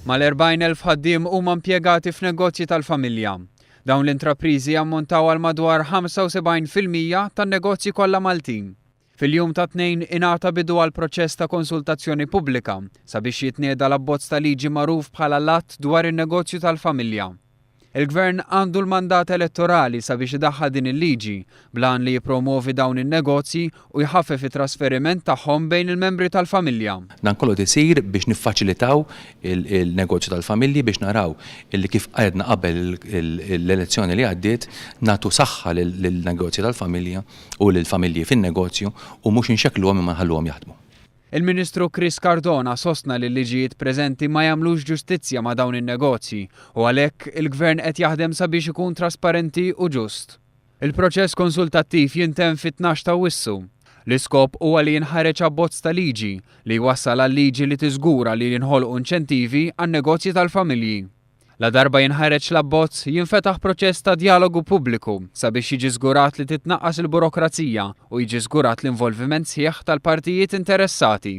Mal-40,000 ħaddiem huma impjegati f'negozji tal-familja. Dawn l-intrapriżi jammontaw għal madwar 75% tan-negozji kollha Maltin. Fil-jum tat-Tnejn ingħata bidu għal proċess ta' konsultazzjoni pubblika sabiex jitnieda l-abbozz ta' liġi magħruf bħala l-Att dwar in-Negozju tal-Familja. Il-Gvern għandu l-mandat elettorali sabiex idaħħal din il-liġi, bl-għan li jippromwovi dawn in-negozji u jħaffef it-trasferiment tagħhom bejn il-membri tal-familja. Dan kollu qed isir biex niffaċilitaw il-negozju tal-familji biex naraw illi kif għedna qabel l-elezzjoni li għaddiet nagħtu saħħa lin-negozju tal-familja u lill-familji fin-negozju u mhux inxekkluhom imma nħalluhom jaħdmu. Il-Ministru Chris Cardona sostna li l-liġijiet preżenti ma jagħmlux ġustizzja ma' dawn in-negozji u għalhekk il-Gvern qed jaħdem sabiex ikun trasparenti u ġust. Il-proċess konsultattiv jintemm fit-tnax t'Awwissu. L-iskop huwa li jinħareġ abbozz ta' liġi li jwassal għal liġi li tiżgura li jinħolqu inċentivi għan-negozji tal-familji. Ladarba jinħareġ l-abbozz, jinfetaħ proċess ta' djalogu pubbliku sabiex jiġi żgurat li titnaqqas il-burokrazija u jiġi żgurat l-involviment sħiħ tal-partijiet interessati.